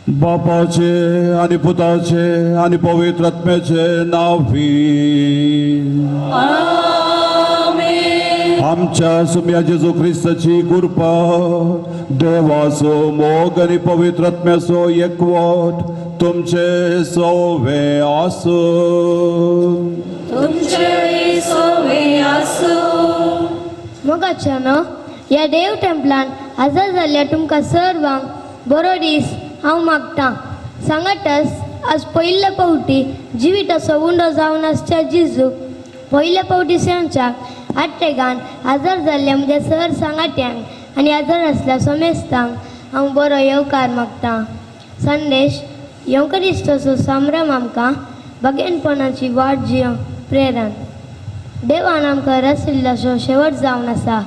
बापाचे आनी पुताचे आनी पवित्र आत्म्याचे नांव आमेन. आमच्या सुम्या जेजू क्रिस्ताची कृपा, देवाचो मोग आनी पवित्र आत्म्याचो एकवट तुमचे सोवे आसूं. तुमचे सोवे आसूं. मोगाच्या न्हू ह्या देव टेंपलान हजर जाल्ल्या तुमकां सर्वांक बरो दीस हांव मागतां. सांगातच आज पयले फावटी जिविताचो उंडो जावन आसच्या जिजूक पयले फावटी सेवच्याक आट्टेगान हजर जाल्ल्या म्हज्या सर सांगात्यांक आनी हजर आसल्या सोमेस्तांक हांव बरो येवकार मागतां. संदेश येवकरिश्ताचो संभ्रम आमकां भगेनपणाची वाट जियोंक प्रेरण. देवान आमकां रचिल्ल्याचो शेवट जावन आसा.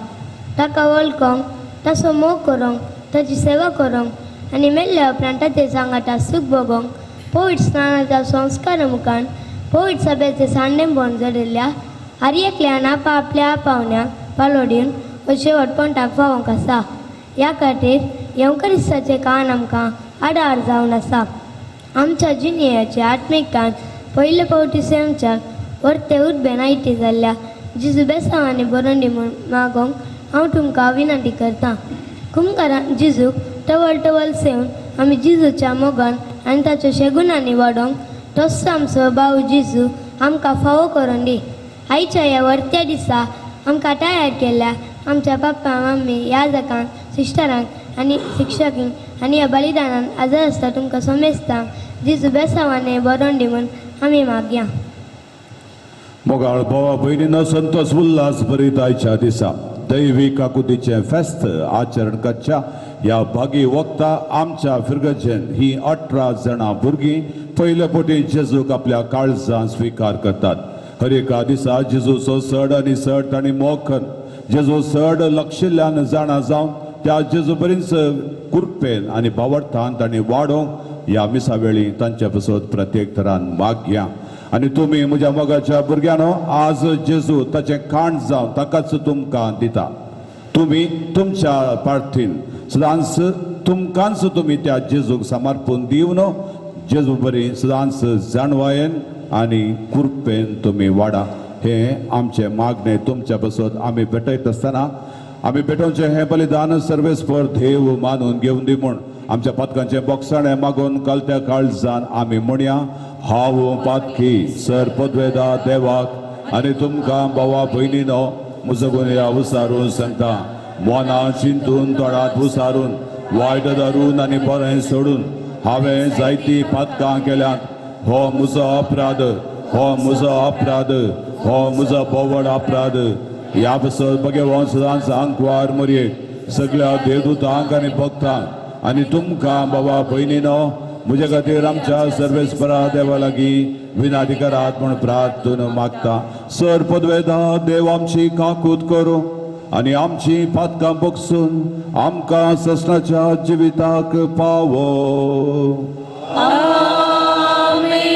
ताका वळखोंक, ताचो मोग करूंक, ताची सेवा करूंक आनी मेल्ल्या उपरांत ताचे सांगाता सूख भोगोंक पवित्र स्नानाच्या संस्कारा मुखान पवित्र सभेचे सांडेपण जडिल्ल्या हर एकल्यान आपल्या पावण्याक पालोडीन हो शेवट पंटाक पावोंक आसा. ह्या खातीर येवकरिस्ताचें कान आमकां आदार जावन आसा. आमच्या जिणेचे आत्मीक कान पयले फावटी सेवच्याक वर्ते उर्बेन आयती जाल्ल्या जिजू बेसांवांनी बरोवंदी म्हूण मागोंक हांव तुमकां विनंती करतां. कुमकारान जिजूक टवल टवल सेवन आमी जिजूच्या मोगान आनी ताच्या शेगुणांनी वाडोवंक तोच आमचो भाव जिजू आमकां फावो करून दी. आयच्या ह्या वर्त्या दिसा आमकां तयार केल्ल्या आमच्या पप्पा मम्मी याजकांक, सिस्टरांक आनी शिक्षकींक आनी ह्या बलिदानान हजर आसता तुमकां समेस्तांक जिजू बेसांवांनी बरोवन दी म्हूण आमी मागया. मोगाळ भावा भयणीनो, संतोष उल्हास भरीत आयच्या दिसा दैवी काकुतीचें फेस्त आचरण करच्या ह्या भागी वखता आमच्या फिरगजेन ही 18 जाणां भुरगीं पयले फावटी जेजूक आपल्या काळजान स्विकार करतात. हर एका दिसा जेजूचो सड आनी सड तांणी मोग करून जेजू सड लक्षिल्ल्यान जाणा जावन त्या जेजू बरीच कृपेन आनी भावार्थान तांणी वाडोवंक ह्या मिसा वेळी तांच्या पासत प्रत्येक तरान मागया. आनी तुमी म्हज्या मोगाच्या भुरग्यांनो, आज जेजू ताचें काण जावन ताकाच तुमकां दिता. तुमी तुमच्या पार्थीन सदांच तुमकांच तुमी त्या जेजूक समर्पण दिवन जेजू बरी सदांच जाणवायेन आनी कृपेन तुमी वाडा. हें आमचें मागणें तुमच्या पासत आमी भेटयत आसतना आमी भेटोवचें हें बलिदान सर्वेस्पर देव मानून घेवन दी म्हूण आमच्या पातकांचें बोगसाणें मागून कालत्या काळजान आमी म्हणया. हांव पातकी सर पदवेदा देवाक आनी तुमकां भावा भयणीनो म्हजो गुन्या उसारून सांगता. मना चिंतून तोंडात उसारून वायट धरून आनी बरें सोडून हांवें जायतीं पातकां केल्यांत. हो म्हजो अपराध, हो म्हजो अपराध, हो म्हजो बोवड अपराध. ह्या पासत भगवान सदांच आंकवार मरयेक सगळ्या देवदूतांक आनी भक्तांक आनी तुमकां बाबा भयणीनो म्हजे खातीर आमच्या सर्वेस्परा देवा लागीं विनादी करात म्हूण प्रार्थना मागता. सर पदवेदा देव आमची काकूत करूं आनी आमची पातकां बगसून आमकां ससनाच्या जिविताक पावो. आमेन.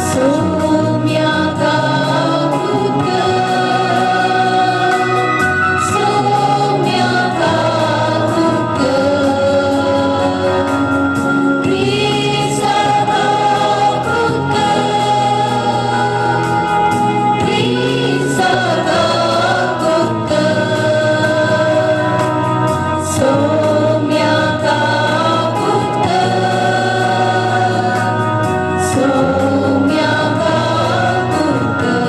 सोम्या काकूत कर, सोम्या काकूत कर, क्रिस्ता काकूत कर, क्रिस्ता काकूत कर, सोम्या काकूत कर, सोम्या काकूत कर.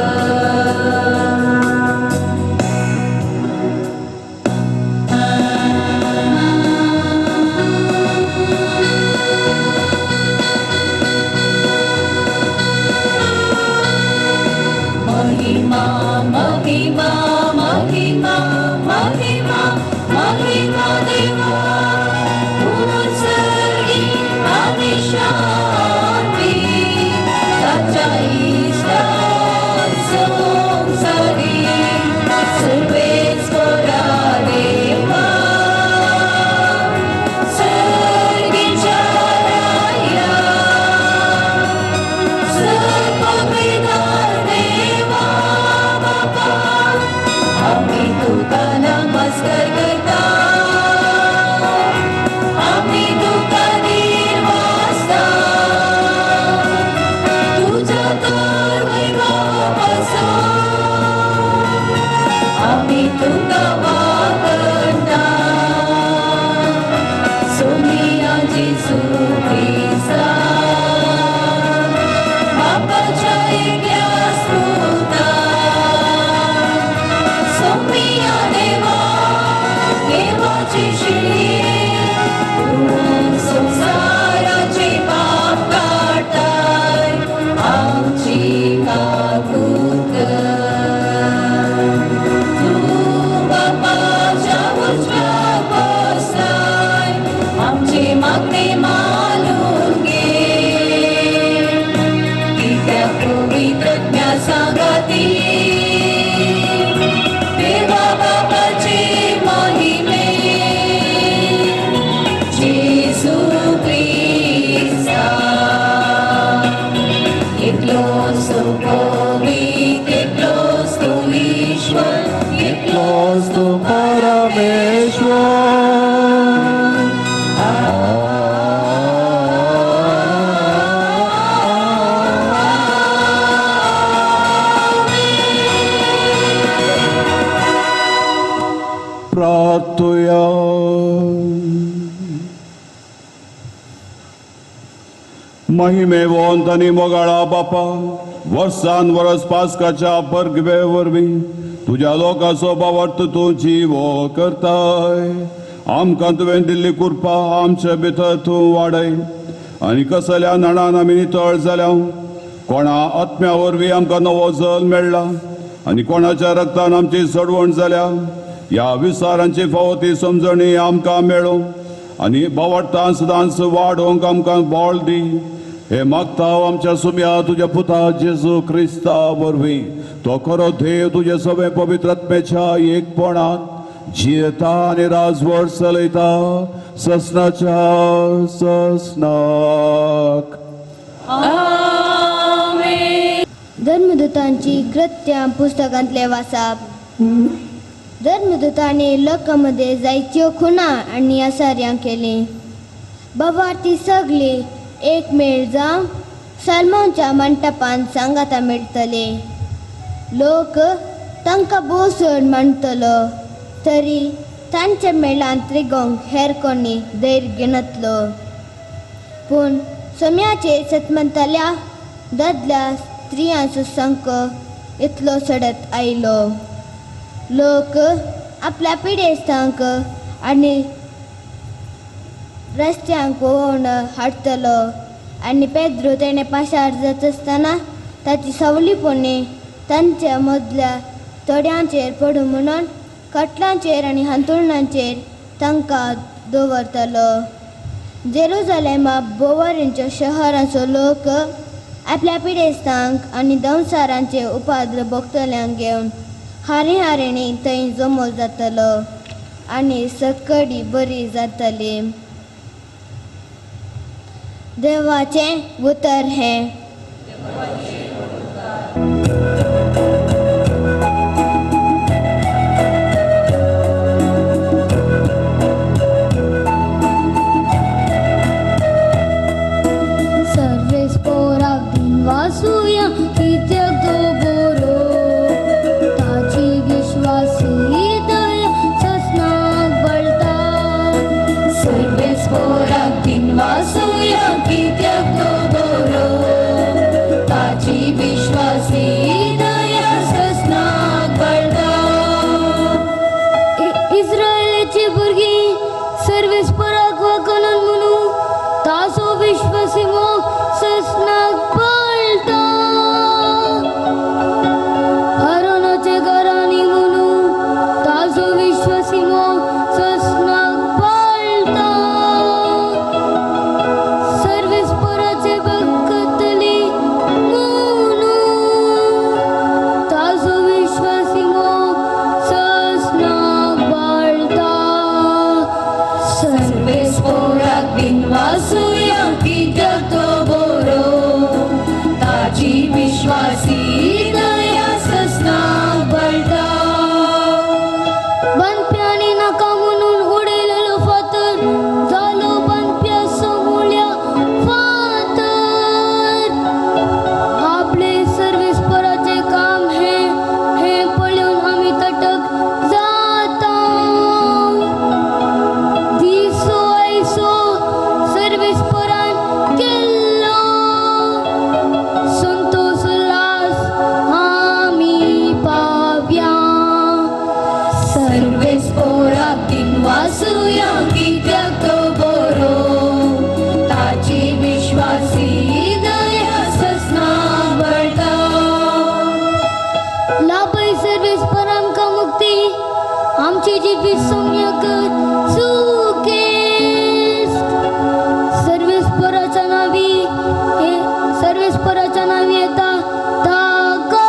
महिमा महिमा महिमा महिमा महिमा देवा उत्सर्गी आणि शांती ताच्या इश्टान संसारी सर्वेस्परा देवा सर्गीच्या राया सर्वपिता देवा बापा आमी तुका एकलोच तूं परमेश्वर. प्रार्थुया. महिमेवंत आनी मोगाळा बापा, वर्सान वर्स पास्काच्या परगवे वरवीं तुज्या लोकांचो बावट तूं जिवो करताय. आमकां तुवें दिल्ली कृपा आमचे भितर तूं वाडय आनी कसल्या नणान आमी नितळ जाल्या. कोणा आत्म्या वरवीं आमकां नवो जल मेळ्ळा आनी कोणाच्या रक्तान आमची सोडवण जाल्या ह्या विचारांची फावो ती समजणी आमकां मेळूं आनी बावडटान सदांच वाडोवंक आमकां बळ दी. हे मागता आमच्या सुम्या तुज्या पुता जेजू क्रिस्ता वरवीं, तो खरो देव तुजे सगळे पवित्र आत्म्याच्या एकपणान जियेता आनी राजवट चलयता ससनाच्या ससनाक. धर्मदूतांची कृत्यां पुस्तकांतले वाचप. धर्मदूतांनी लोकां मदें जायत्यो खुणा आनी आसार्यां केलीं. बाबा ती सगळी एक मेळ जावन सलमानच्या मंटपांत सांगाता मेळटले. लोक तांकां भोव चड मानतलो तरी तांच्या मेळांत रिगोवंक हेर कोणी धैर्य घेनातलो. पूण सम्याचेर सतमंतल्या दादल्या स्त्रियांचो संक इतलो चडत आयलो. लोक आपल्या पिडेस्तांक आनी रस्त्यांक व्होवन हाडटलो आनी पेद्रू तेणें पाशार जाता आसतना ताची सवली पोणी तांच्या मदल्या थोड्यांचेर पडूं म्हणून कटलांचेर आनी हांतुळणांचेर तांकां दवरतलो. जेरुजलेमा बोवारींच्या शहराचो लोक आपल्या पिडेस्तांक आनी दंसारांचे उपाद्र भोगतल्यांक घेवन हारी हारिणी थंय जमो जातलो आनी सकडी बरी जातली. देवाचें उतर हें. सर्वेस पोराक दिनवासुया कित्याक तो बरो, ताची विश्वासी दया ससनाक बळटा. सर्वेस पोराक दिनवासुया कित्याक तो बरो, ताची विश्वासी दया ससनाक बळटा. इस्रायलाची भुरगीं सर्वेस पोराक वागोवन म्हणू ताचो विश्वासी मोग ससनाक बळटा. अरोनाच्या घरांनी म्हणू ताचो विश्वासी मोग ससनाक बळटा. सर्वेस पोराचे भक्तली म्हणू ताचो विश्वासी मोग ससनाक बळटा. सर्वेस पोराक दिनवासुया कित्याक तो बरो, ताची विश्वासी दया ससनाक बळटा. बांदप्यांनी नाका म्हणून उडयलेलो फातर जालो बांदप्या समूल्या फातर. आपले सर्वेस पोराचें काम हें हें पळोवन आमी तटक जाता. दिसो आयसो सर्वेस पोरान केल्लो संतोष उल्हास आमी पाव्या. सर्वेस पोराक दिनवासुया कित्याक तो बरो, ताची विश्वासी दया ससनाक बळटा. लाभय सर्वेस पोर आमकां मुक्ती, आमची जिवीत सौम्य कर सुखेस्त. सर्वेस पोराच्या नांवी हे सर्वेस पोराच्या नांवी येता ताका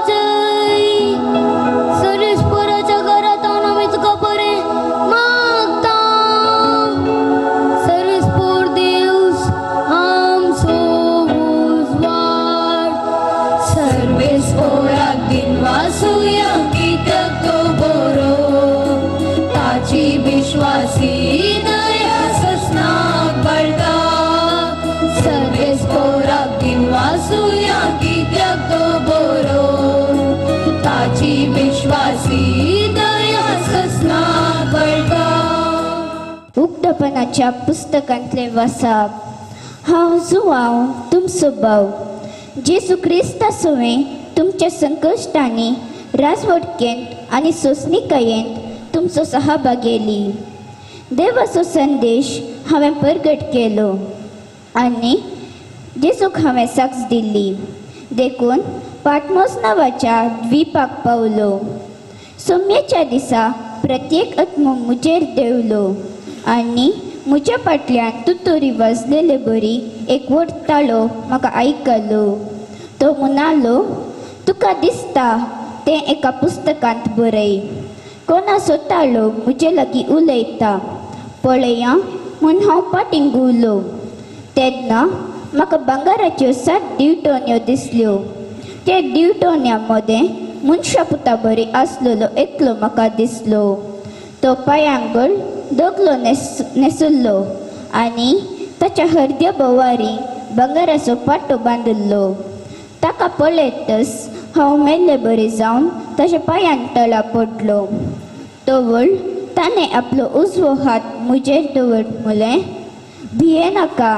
जय. सर्वेस पोराच्या घरांत आमी तुका बरें मागता. सर्वेस पोर देवस आमचो उजवाड. सर्वेस पोराक दिनवासुया कित्याक तो बरो, उक्तपणाच्या पुस्तकांतलें वाचप. हांव जुवांव तुमचो भाव जेजू क्रिस्ता सवें तुमच्या संकश्टांनी राजवटकेंत आनी सोंसणिकायेंत तुमचो सहभागेली. देवाचो संदेश हांवें परगट केलो आनी जेजूक हांवें साक्ष दिल्ली, देखून पाटमोस नांवाच्या द्वीपाक पावलो. सोम्याच्या दिसा प्रत्येक आत्मो म्हजेर देंवलो आनी म्हज्या फाटल्यान तुतोरी वाजलेले बरी एक व्हड ताळो म्हाका आयकलो. तो म्हणालो, तुका दिसता तें एका पुस्तकांत बरय. कोणाचो ताळो म्हजे लागीं उलयता पळया म्हूण हांव फाटीं घुंवलो. तेन्ना म्हाका भांगराच्यो 7 दिवटोन्यो दिसल्यो. त्या दिवटोन्या मदें मनशा पुता बरी आसलेलो एकलो म्हाका दिसलो. तो पांयांगड दगलो न्हेसुल्लो आनी ताच्या हरद्या भोवारी भांगराचो पाटो बांदिल्लो. ताका पळयतच हांव मेल्ले बरी जावन ताच्या पांयान तळा पडलो. तवळ ताणें आपलो उजवो हात म्हजेर दवर म्हणलें, भियेनाका,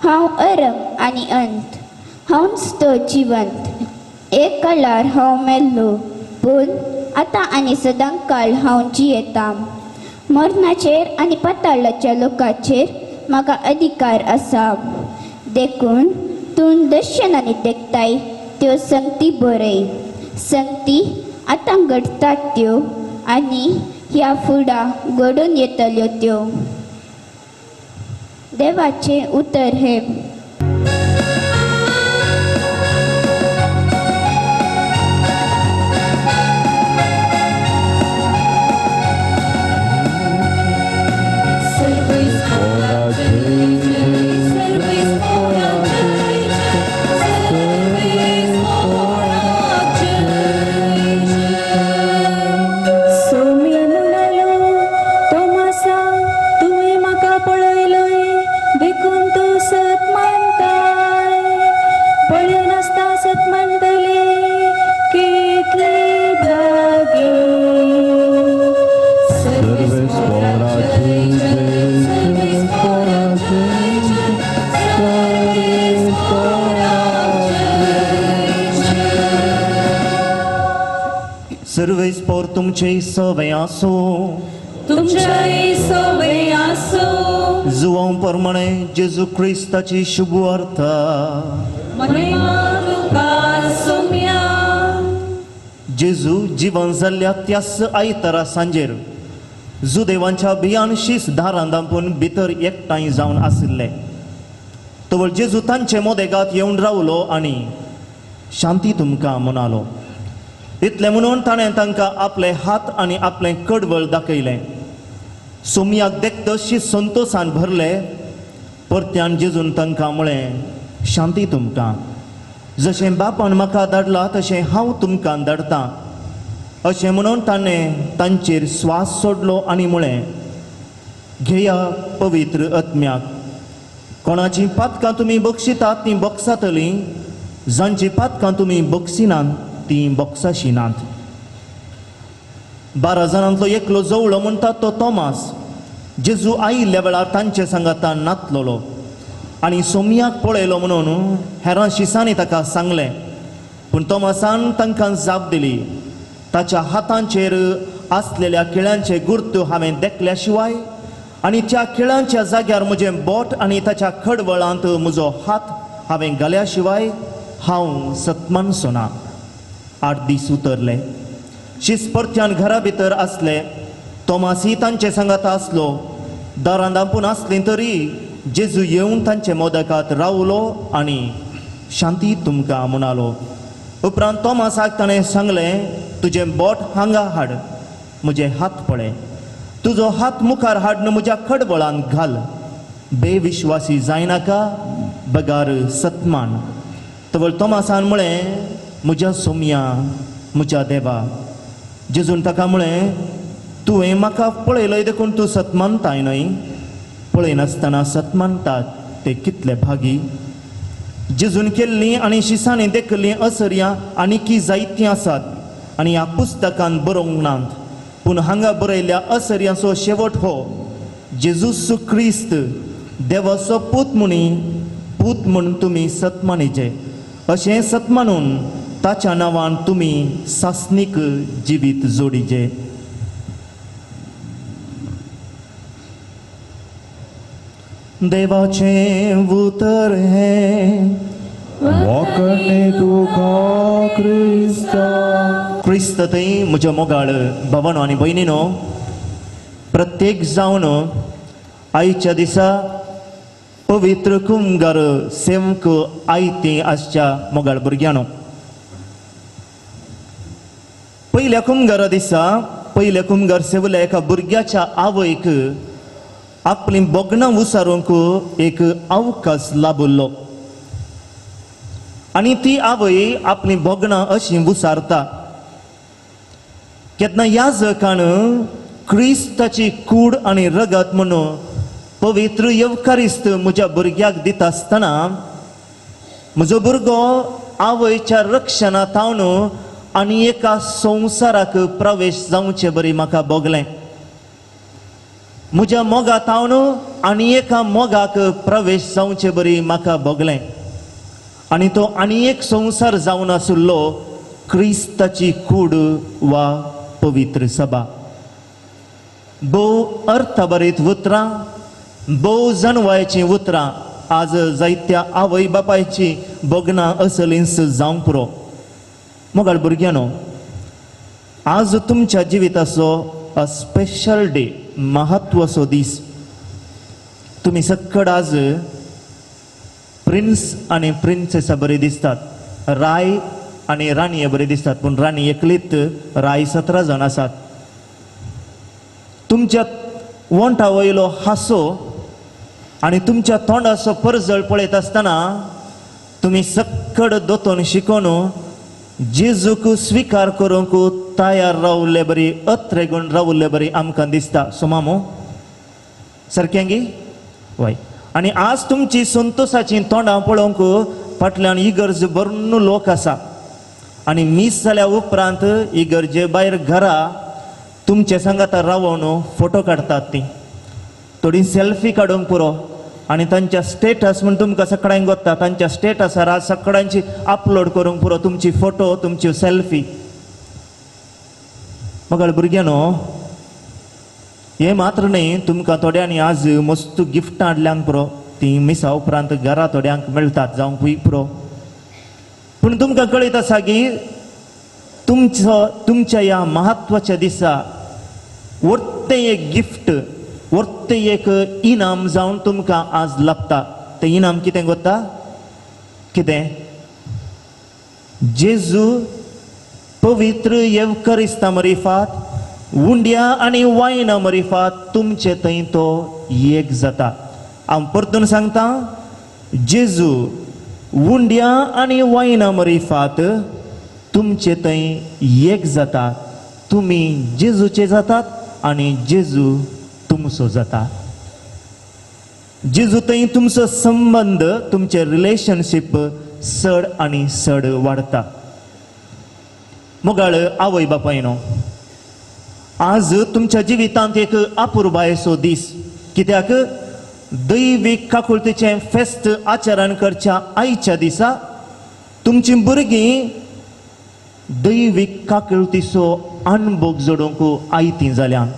हांव अरंग आनी अंत, हांवच तो जिवंत. एक काळार हांव मेल्लो, पूण आतां आनी सदां काळ हांव जियेतां. मरणाचेर आनी पाताळाच्या लोकांचेर म्हाका अधिकार आसा. देखून तूं दर्शनांनी देखताय त्यो संगती बरय. संगती आतां घडटात त्यो आनी ह्या फुडां घडून येतल्यो त्यो. देवाचें उतर हें. सर्वेस्पोर तुमचे सवे आसो, तुमचे सवे आसो. जुवांव प्रमाणे जेजू क्रिस्ताची शुभ वार्ता. महिमा तुका सोम्या. जेजू जिवन जाल्ल्या त्याच आयतारा सांजेर जुदेवांच्या भियान शीस दारां दांपून भितर एकठांय जावन आशिल्ले. तवळ जेजू तांचे मोदेगात येवन रावलो आनी शांती तुमकां म्हणालो. इतलें म्हणून ताणें तांकां आपले हात आनी आपलें कडवळ दाखयलें. सोमयाक देखतशी संतोसान भरले. परत्यान जेजून तांकां म्हळें, शांती तुमकां. जशें बापान म्हाका धाडला तशें हांव तुमकां धाडटां. अशें म्हणून ताणें तांचेर स्वास सोडलो आनी म्हळें, घेया पवित्र आत्म्याक. कोणाचीं पातकां तुमी बक्षितात तीं बक्षातलीं, जांचीं पातकां तुमी बक्षिनात तीं बक्षाशिनात. 12 जाणांतलो एकलो जवळो म्हणटात तो तोमास जेजू आयिल्ल्या वेळार तांचे सांगातान नातलोलो आनी सोमयाक पळयलो म्हणून हेरां शिसांनी ताका सांगलें. पूण तोमासान तांकां जाप दिली, ताच्या हातांचेर आसलेल्या किळ्यांचे गुर्त हांवें देखल्या शिवाय आनी त्या किळ्यांच्या जाग्यार म्हजें बोट आनी ताच्या खडवळांत म्हजो हात हांवें घाल्या शिवाय हांव सतमानसो ना. 8 दीस उतरले. शीस परत्यान घरा भितर आसले. तोमासी तांचे सांगाता आसलो. दारां दांपून आसलीं तरी जेजू येवन तांचे मोदकात रावलो आनी शांती तुमकां म्हणालो. उपरांत तोमासाक ताणें सांगलें, तुजें बोट हांगा हाड, म्हजे हात पळय. तुजो हात मुखार हाडून म्हज्या खडबळान घाल. बेविश्वासी जायनाका, बगार सतमान. तवळ तोमासान म्हळें, म्हज्या सोमया, म्हज्या देवा. जेजून ताका म्हळें, तुवें म्हाका पळयलय देखून तूं सतमानताय न्हय? पळयनासतना सतमानतात ते कितले भागी. जेजून केल्लीं आनी शिसांनी देखिल्लीं असर्यां आनीकी जायतीं आसात आनी ह्या पुस्तकान बरोवंक नात, पूण हांगा बरयल्ल्या असर्यांचो शेवट हो. जेजूस क्रिस्त देवाचो पूत म्हणी पूत म्हूण तुमी सत मानिचे. अशें सत मानून ताच्या नांवान तुमी सासणीक जिवीत जोडीचे. देवाचें उतर हें वाकणे तुका क्रिस्ता. क्रिस्त थंय म्हज्या मोगाळ भावानो आनी भयणीनो, प्रत्येक जावन आयच्या दिसा पवित्र कुमगार सेवक आयती आसच्या मोगाळ भुरग्यांनो, पयल्या कुमगारा दिसा पयल्या कुमगार सेवल्या एका भुरग्याच्या आवयक आपली भोगणां उसारूंक एक अवकाश लाभिल्लो आनी ती आवय आपली भोगणां अशी उसारता. केन्ना याजकान क्रिस्ताची कूड आनी रगत म्हणून पवित्र येवकारिस्त म्हज्या भुरग्याक दिता आसतना म्हजो भुरगो आवयच्या रक्षणा थावन आनी एका संवसाराक प्रवेश जावचे बरी म्हाका भोगलें. म्हज्या मोगा थावन आनी एका मोगाक प्रवेश जावचे बरी म्हाका भोगलें आनी तो आनी एक संवसार जावन आशिल्लो क्रिस्ताची कूड वा पवित्र सभा. भोव अर्थभरीत उतरां, भोव जाणवायचीं उतरां आज जायत्या आवय बापायची भोगणां असलींच जावंक पुरो. मोगाळ भुरग्यांनो, आज तुमच्या जिविताचो अ स्पेशल डे, महत्वाचो दीस. तुमी सक्कड आज प्रिन्स आनी प्रिन्सेसा बरी दिसतात, राय आनी राणये बरी दिसतात, पूण राणी एकलीत, राय 17 जाण आसात. तुमच्या वोंठा वयलो हांसो आनी तुमच्या तोंडाचो परजळ पळयत आसतना तुमी सक्कड दोतोन शिकोवन जेजूक स्विकार करूंक तयार रावल्ले बरी, अत्रेगूण रावल्ले बरी आमकां दिसता. सुमामो सारकें गी? वय. आनी आज तुमची संतोसाची तोंडां पळोवंक फाटल्यान इगर्ज भरून लोक आसा आनी मीस जाल्या उपरांत इगर्जे भायर घरा तुमचे सांगाता रावोन फोटो काडटात. ती थोडी सेल्फी काडूंक पुरो आनी तांच्या स्टेटस म्हूण तुमकां सगळ्यांक वता, तांच्या स्टेटसार आज सगळ्यांची अपलोड करूंक पुरो तुमची फोटो, तुमची सेल्फी. मगळ भुरग्यांनो, हें मात्र न्हय, तुमकां थोड्यांनी आज मस्त गिफ्टां हाडल्यांक पुरो, ती मिसा उपरांत घरा थोड्यांक मेळटात जावंकूय पुरो. पूण तुमकां कळीत आसा की तुमचो तुमच्या ह्या म्हत्वाच्या दिसा वर्तें एक गिफ्ट, वर्तें एक इनाम जावन तुमकां आज लाभता. तें इनाम कितें गोता? कितें? जेजू पवित्र येवकरिस्ता मरिफात उंड्या आनी वायना मरिफात तुमचे थंय तो एक जाता. हांव परतून सांगता, जेजू उंड्या आनी वायना मरिफात तुमचे थंय एक जाता. तुमी जेजूचे जातात आनी जेजू तुमचो जाता. जेजू थंय तुमचो संबंद, तुमचे रिलेशनशीप चड आनी चड वाडटा. मोगाळ आवय बापायनो, आज तुमच्या जिवितांत एक अपुरबायेचो दीस. कित्याक दैवीक काकुळतेचें फेस्त आचरण करच्या आयच्या दिसा तुमची भुरगीं दैवीक काकुळतीचो अणभोग जोडूंक आयतीं जाल्यान.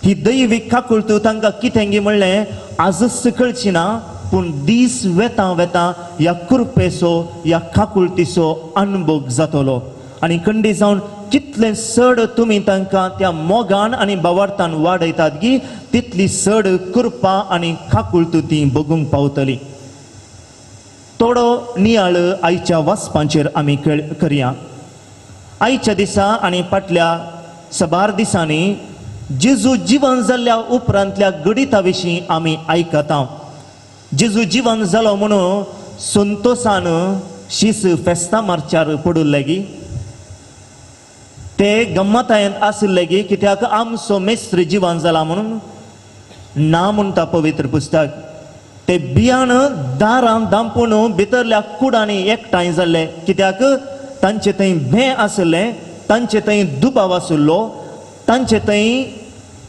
ही दैवीक काकुळत तांकां कितें गी म्हणलें आजच कळची ना, पूण दीस वेता वेता ह्या कृपेचो, ह्या काकुळतीचो अणभोग जातलो आनी खंडी जावन कितलें चड तुमी तांकां त्या मोगान आनी भावार्थान वाडयतात गी तितली चड कृपा आनी काकुळत ती बगूंक पावतली. थोडो नियाळ आयच्या वाचपांचेर आमी करया. आयच्या दिसा आनी फाटल्या सबार दिसांनी जेजू जिवन जाल्ल्या उपरांतल्या गणिता विशीं आमी आयकता. जेजू जिवन जालो म्हणून संतोसान शीस फेस्तां मार्चार पडुल्ले गी, ते गम्मतायेंत आशिल्ले गी, कित्याक आमचो मेस्त्री जिवन जाला म्हणून ना म्हणटा पवित्र पुस्तक. ते बियाण दारां दांपून भितरल्या कुडांनी एकठांय जाल्ले, कित्याक तांचे थंय भें आशिल्लें, तांचे थंय दुबाव आशिल्लो, तांचे थंय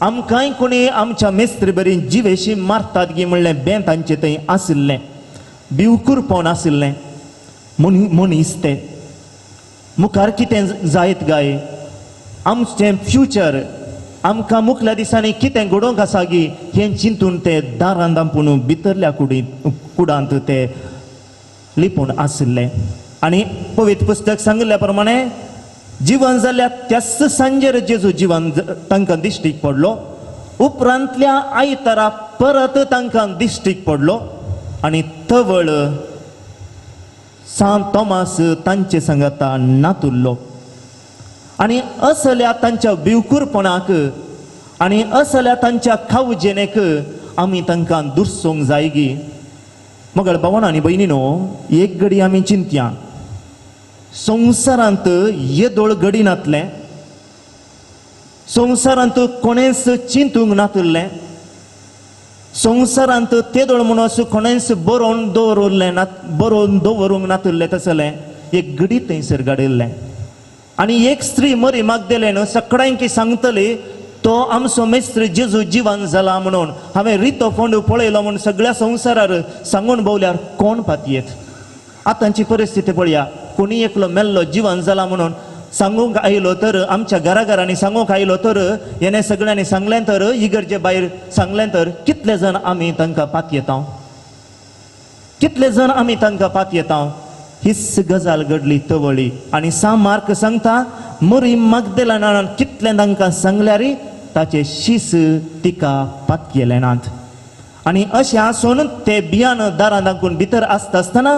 आमकांय कोणी आमच्या मेस्त्री बरी जिवेशी मारतात गी म्हणलें बें तांचे थंय आशिल्लें, भिवकुरपण आशिल्लें. मनीस ते मुखार कितें जायत गाय, आमचें फ्युचर, आमकां मुखल्या दिसांनी कितें घडोवंक आसा गी हें चिंतून ते दारान दांपून भितरल्या कुडांत ते लिपून आशिल्ले. आनी पवित्र पुस्तक सांगिल्ल्या प्रमाणे जिवन जाल्या त्याच सांजेर जेजू जिवन तांकां दिश्टीक पडलो. उपरांतल्या आयतारा परत तांकां दिश्टीक पडलो आनी तवळ सांत तोमास तांचे सांगाता नातुल्लो. आनी असल्या तांच्या भिवकुरपणाक आनी असल्या तांच्या खावजेनेक आमी तांकां दुरसोंक जाय गी. मगळ भावना आनी भयणीनो, एक घडी आमी चिंतया, संवसारांत येदोळ घडी नातलें, संवसारांत कोणेंच चिंतूंक नातलें, संवसारांत तेदोळ म्हणून कोणेंच बरोवन दवरलें ना, बरोवन दवरूंक नातलें तसलें एक घडी थंयसर घडिल्लें. आनी एक स्त्री मरी मागदेलेन सगळ्यांकी सांगतली तो आमचो मेस्त्री जेजू जिवन जाला म्हणून, हांवें रितो फोंड पळयलो म्हूण सगळ्या संवसारार सांगून भोवल्यार कोण पातयेत. आतांची परिस्थिती पळया, कोणी एकलो मेल्लो जिवन जाला म्हणून सांगूंक आयलो तर, आमच्या घराघरांनी सांगूंक आयलो तर, हेणे सगळ्यांनी सांगलें तर, इगर्जे भायर सांगलें तर, कितले जाण आमी तांकां पातयेता, कितले जाण आमी तांकां पातयेता. हीच गजाल घडली तवळी. आनी सा मार्क सांगता मरी मागदेलान कितलें तांकां सांगल्यार ताचे शीस तिका पातयेले नात. आनी अशें आसून ते बियान दारां दाखून भितर आसता आसतना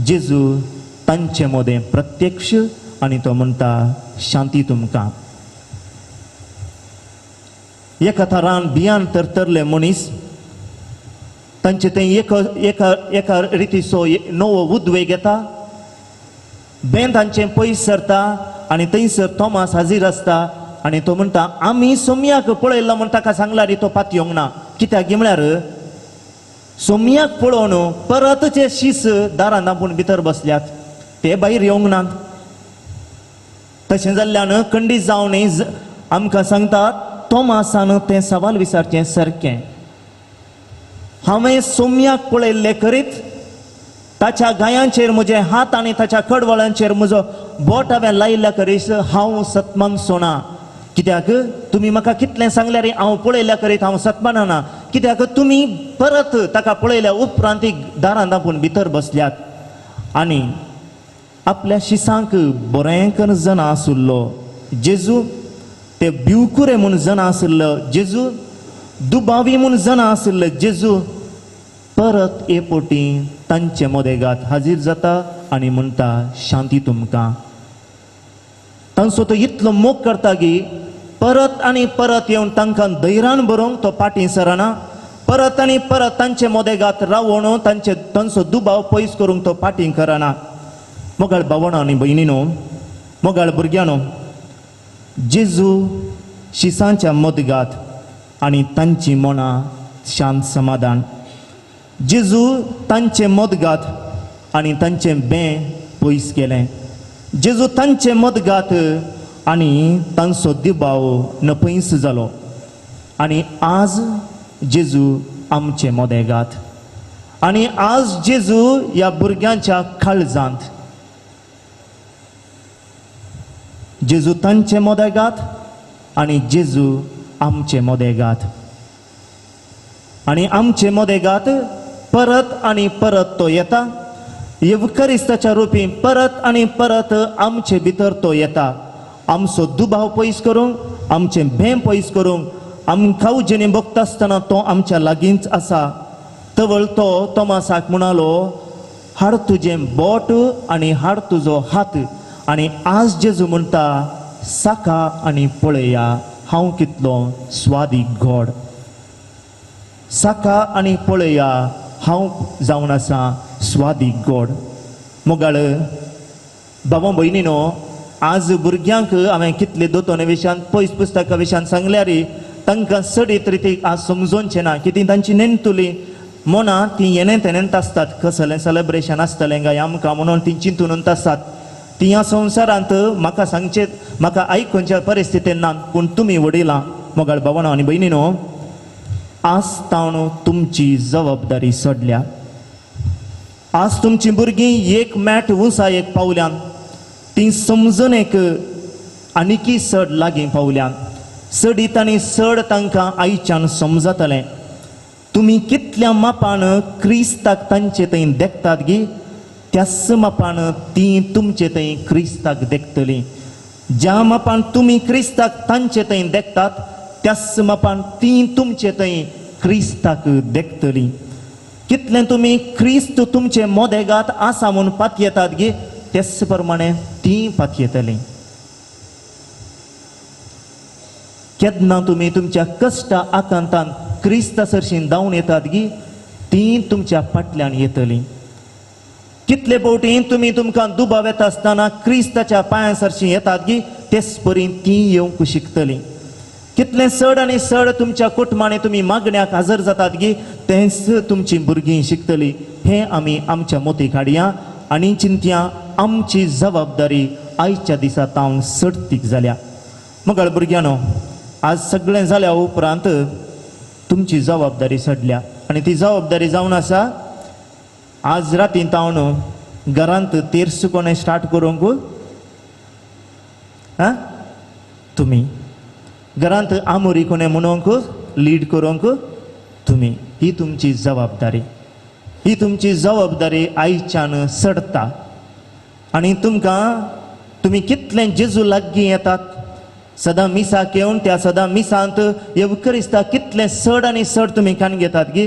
जेजू तांचे मदें प्रत्यक्ष आनी तो म्हणटा शांती तुमकां. एका थरान बियान तरतरले मनीस तांचे थंय एका एका रितीचो नवो उद्वेग येता, बें तांचें पयस सरता आनी थंयसर तोमास हाजीर आसता आनी तो म्हणटा आमी सोमयाक पळयल्लो म्हूण ताका सांगल्यार तो पातयेवंक ना. कित्याक गी म्हळ्यार सोमयाक पळोवन परत जे शीस दारान दांपून भितर बसल्यात, ते भायर येवंक नात. तशें जाल्ल्यान खंडीत जावन आमकां सांगता तोमासान तें सवाल विचारचें सारकें, हांवें सोमयाक पळयल्लें करीत ताच्या गायांचेर म्हजे हात आनी ताच्या कडवळांचेर म्हजो बोट हांवें लायिल्ल्या करीत हांव सतमानसो ना. कित्याक तुमी म्हाका कितलें सांगल्यार हांव पळयल्या करीत हांव सतमानना, कित्याक तुमी परत ताका पळयल्या उपरांत दारां दांपून भितर बसल्यात. आनी आपल्या शिसांक बरें करून जना आशिल्लो जेजू, ते भिवकुरे म्हूण जना आशिल्लो जेजू, दुबावी म्हूण जना आशिल्ले जेजू परत ए पोटी तांचे मदेगात हाजीर जाता आनी म्हणटा शांती तुमकां. तांचो तो इतलो मोग करता की परत आनी परत येवन तांकां धैर्यान बरोवंक तो फाटीं सरना, परत आनी परत तांचे मदेगात रावोन तांचे तांचो दुबाव पयस करूंक तो फाटीं करना. मोगाळ भावणां आनी भयणीनो, मोगाळ भुरग्यांनो, जेजू शिसांच्या मदगात आनी तांची मनां शांत समाधान. जेजू तांचे मदगात आनी तांचें बें पयस केलें. जेजू तांचे मदगात आनी तांचो दुबाव नपयस जालो. आनी आज जेजू आमचे मदेगात आनी आज जेजू ह्या भुरग्यांच्या काळजांत. जेजू तांचे मदेगात आनी जेजू आमचे मदेगात आनी आमचे मदेगात परत आनी परत तो येता. येवकरिस्ताच्या रुपी परत आनी परत आमचे भितर तो येता, आमचो दुबाव पयस करूंक, आमचें भें पयस करूंक. आमकां जेणे बघता आसतना तो आमच्या लागींच आसा. तवळ तो तोमासाक म्हणालो हाड तुजें बोट आनी हाड तुजो हात. आनी आज जेजू म्हणटा साका आनी पळया हांव कितलो स्वादीक गोड. साका आनी पळया हांव जावन आसा स्वादीक गोड. मोगाळ बाबा भयणीनो, आज भुरग्यांक हांवें कितले दोतोने विशयान पयस पुस्तका विशयान सांगल्यार तांकां चडीत रितीक आज समजोवचें ना. कितें तांची नेणटुली मनां ती येणे तेणेंत आसतात, कसलें सेलेब्रेशन आसतलें काय आमकां म्हणून ती चिंतून आसतात. ती ह्या संवसारांत म्हाका सांगचें, म्हाका आयकुच्या परिस्थितीन ना, पूण तुमी वडिलां मोगाळ भावानो आनी भयणीनो, आज तावन तुमची जबाबदारी सोडल्या. आज तुमची भुरगीं एक मॅट उंचायेक पावल्यान, ती समजून एक आनिकी चड लागीं पावल्यान, चडीत आनी चड तांकां आयच्यान समजतलें. तुमी कितल्या मापान क्रिस्ताक तांचे थंय देखतात गी, त्याच मापान ती तुमचे थंय क्रिस्ताक देखतली. ज्या मापान तुमी क्रिस्ताक तांचे थंय देखतात त्याच मापान ती तुमचे थंय क्रिस्ताक देखतली. कितलें तुमी क्रिस्त तुमचे मोदेगात आसा म्हूण पातयेतात गी, तेच प्रमाणे ती पातयेतली. केन्ना तुमी तुमच्या कश्टा आकांतान क्रिस्ता सरशीन धांवन येतात गी, ती तुमच्या फाटल्यान येतली. कितले फावटी तुमी तुमकां दुबाव येता आसतना क्रिस्ताच्या पांयां सरशीं येतात गी, तेच परी ती येवंक शिकतली. कितलें चड आनी चड तुमच्या कुटुंबांनी तुमी मागण्याक हजर जातात गी, तेंच तुमची भुरगीं शिकतली. हें आमी आमच्या मोतीक हाडया आनी चिंतया आमची जबाबदारी आयच्या दिसा तावन सडतीक जाल्या. मगळ भुरग्यांनो, आज सगळें जाल्या उपरांत तुमची जबाबदारी सडल्या आनी ती जबाबदारी जावन आसा आज रातीन तावन घरांत तेर्स कोणें स्टार्ट करूंक आं, तुमी घरांत आमोरी कोणें म्हणूंक लीड करूंक तुमी. ही तुमची जबाबदारी, ही तुमची जबाबदारी आयच्यान सडटा. आनी तुमकां तुमी कितलें जेजू लागीं येतात, सदां मिसाक येवन त्या सदां मिसांत येवकरिस्ता कितलें चड आनी चड तुमी कान घेतात गी,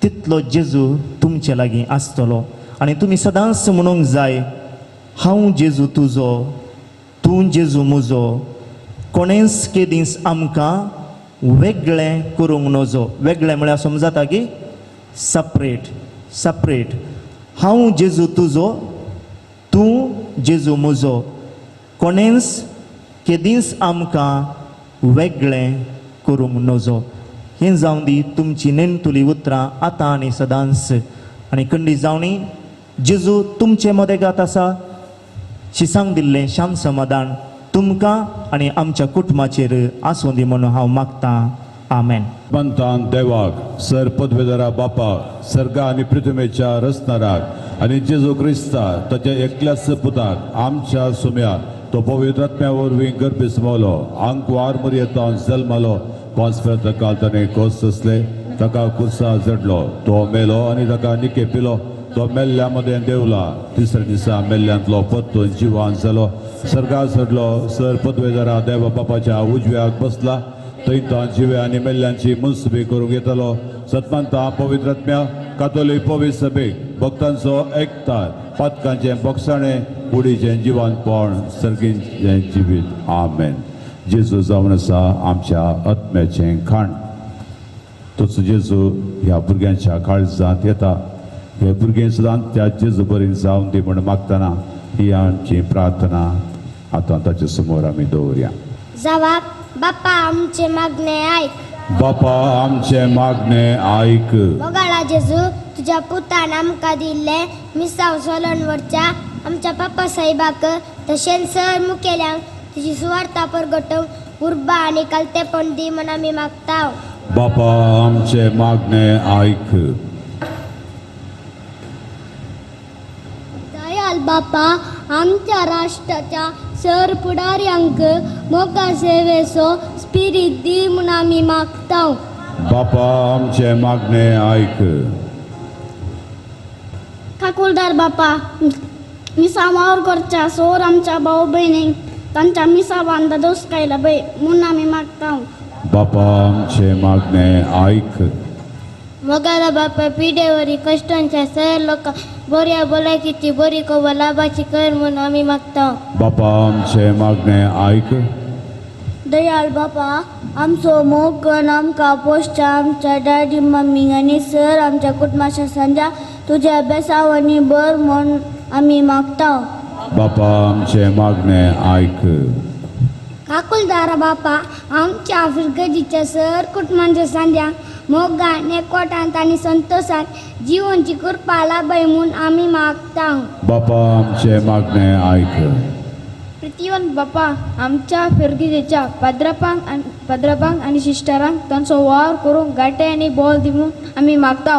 तितलो जेजू तुमचे लागीं आसतलो. आनी तुमी सदांच म्हणूंक जाय, हांव जेजू तुजो, तूं जेजू म्हजो, कोणेंच केदींच आमकां वेगळें करूंक नजो. वेगळें म्हळ्यार समजता की सपरेट, सपरेट. हांव जेजू तुजो, तूं जेजू म्हजो, कोणेंच केदींच आमकां वेगळें करूंक नजो. हें जावन दी तुमची नेणतुली उतरां आतां आनी सदांच. आनी कंडी जावनी जेजू तुमचे मदेगात आसा. शिसांक दिल्लें शांत समाधान तुमकां आनी आमच्या कुटुंबाचेर आसूं दी म्हणून हांव मागतां. आमेन. पंतान देवाक, सर पदवेदारा बापाक, सर्गा आनी पृथ्वीच्या रचणाराक आनी जेजू क्रिस्ता ताच्या एकल्याच पुताक आमच्या सुम्या, तो पवित्र आत्म्या वरवीं गर्भीस पावलो, आंकवार मरयेतान जल्मालो, कॉन्स्पेर काल ताणें कोस सोंसले, ताका कुर्सा जडलो, तो मेलो आनी ताका निके पिलो, तो मेल्ल्या मदें देवला, तिसऱ्या दिसा मेल्ल्यांतलो परतून जिवान जालो, सर्गार चडलो, सर पदवेदारा देवा बापाच्या उजव्याक बसला, थंय तो जिव्या आनी मेल्ल्यांची मुन्सबी करूंक येतलो. सतमानता पवित्र आत्म्या कातोलीक पवित्र सभेक भक्तांचो एकतार, पातकांचें बोगसाणें, कुडीचें जिवानपण, सर्गीचें जिवीत. आमेन. जेजू जावन आसा आमच्या आत्म्याचें खाण. तोच जेजू ह्या भुरग्यांच्या काळजांत येता. हे भुरगें सदांच त्या जेजू बरीन जावन दी म्हूण मागतना ही आमची प्रार्थना आतां ताचे समोर आमी दवरया. जवाब, बापा आमचे मागणे आयक. बापा आमचे मागणे आयक. मोगाळा जेजू, तुज्या पुतान आमकां दिल्लें मिसांव सोलन व्हरच्या आमच्या पापा साहेबाक तशेंच सर मुखेल्यांक तुजी सुवार्ता परगटोवंक उर्बा आनी कालतेपण दी म्हूण आमी मागता. बापा आमचे मागणे आयक. दयाल बापा, आमच्या राष्ट्राच्या सर फुडाऱ्यांक मोगा सेवेचो स्पिरीत दी म्हूण आमी मागता. बापा आमचे मागणे आयक. काकुलदार बापा, मिसावावर करच्या सोर आमच्या भाऊ भयणींक तांच्या मिसावान दोस कायला बाय म्हूण आमी मागता. बापा आमचे मागणे आयक. मोगाला बापा, पिडेवरी कश्टांच्या सर लोकां बऱ्या भलायकीची बरी खबर लाभाची कर म्हूण आमी मागता. बापा आमचे मागणे आयक. दयाल बापा, आमचो मोग करून आमकां पोसच्या आमच्या डॅडी मम्मी आनी सर आमच्या कुटुंबाच्या सांजा तुज्या बेसावांनी बर म्हूण आमी मागता. बापा आमचे मागणे आयक. काकुलदारा बापा, आमच्या फिरगजीच्या सर कुटुंबाच्या सांध्या मोगान एकवटांत आनी संतोषान जिवनची कृपा लाभय म्हूण आमी मागता. बापा आमचे मागणे आयक. प्रितीवन बापा आमच्या फिरगीजेच्या पाद्रापांक आनी शिस्टरांक तांचो वावर करूंक गाटे आनी बॉल दिवन आमी मागता.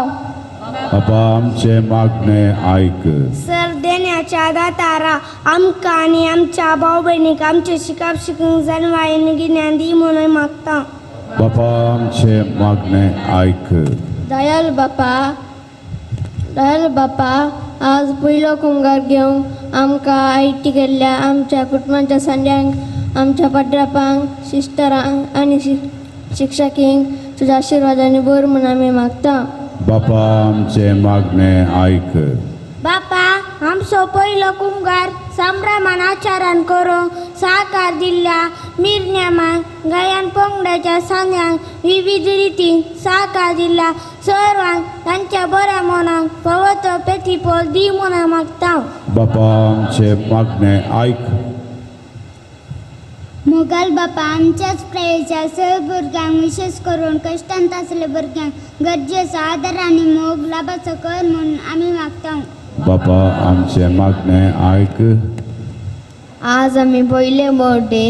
बापा आमचे मागणे आयक. सर देण्याच्या दातारा आमकां आनी आमच्या भाव भयणीक आमचे शिकप शिकूंक जाणवाय आनी गिन्यान दी म्हणून मागता. बापा आमचे मागणे आयक. दयाल बापा आज पयलो कुंगार घेवंक आमकां आयटी केल्ल्या आमच्या कुटुंबाच्या सांड्यांक आमच्या पाद्रापांक सिस्टरांक आनी शिक्षकींक तुज्या आशिर्वादांनी बर म्हूण आमी मागता. बापा आमचे मागणे आयक. बापा आमचो पयलो कुंगार संभ्रमान आचारान करूंक साकार दिल्ल्या मिरन्यामांक गायन पंगडाच्या सांग्यांक विविध रितीन साकार दिल्ल्या सर्वांक तांच्या बऱ्या मनाक पवतो पेथिपोल दी म्हूण मागता. बापा आमचे मागणे आयक. मोगाल बापा आमच्याच प्रेयेच्या सगळ्या भुरग्यांक विशेष करून कश्टांत आसल्या भुरग्यांक गरजेचो आदार आनी मोग लाभाचो कर म्हणून आमी मागता. बापा आमचे मागणे आयक. आज आमी पयले भोवटे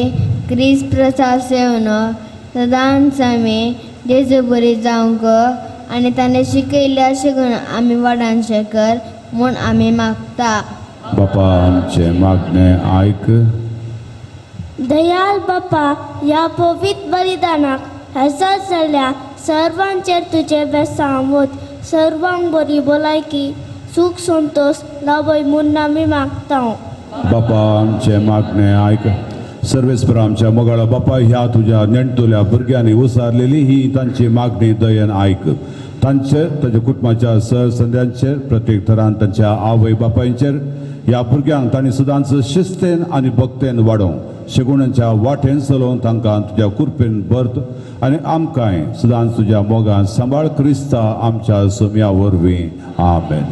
क्रिस्त प्रसाद सेवन सदांच आमी जेजू बरी जावंक आनी ताणें शिकयल्लें अशें करून आमी वाडांचें कर म्हूण आमी मागता. बापा आमचे मागणे आयक. दयाल बापा ह्या पवित्र बलिदानाक हजर जाल्ल्या सर्वांचेर तुजें बेसांव वत सर्वांक बरी भलायकी सुख संतोष लाभय म्हूण आमी मागता. बापा आमचे मागणे आयक. सर्वेस्पर आमच्या मोगाळा बापा ह्या तुज्या नेणटुल्या भुरग्यांनी उसारलेली ही तांची मागणी दयेन आयक. तांचेर ताच्या कुटुंबाच्या सहसंद्यांचेर प्रत्येक थरान तांच्या आवय बापायचेर ह्या भुरग्यांक तांणी सदांच शिस्तेन आनी भक्तेन वाडोवंक शेगुणांच्या वाटेन चलोवन तांकां तुज्या कृपेन भरत आनी आमकांय सदांच तुज्या मोगान सांबाळ क्रिस्ता आमच्या सोम्या वरवीं. आमेन.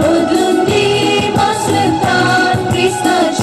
बदलून दी मास्तर क्रिस्ताच्या.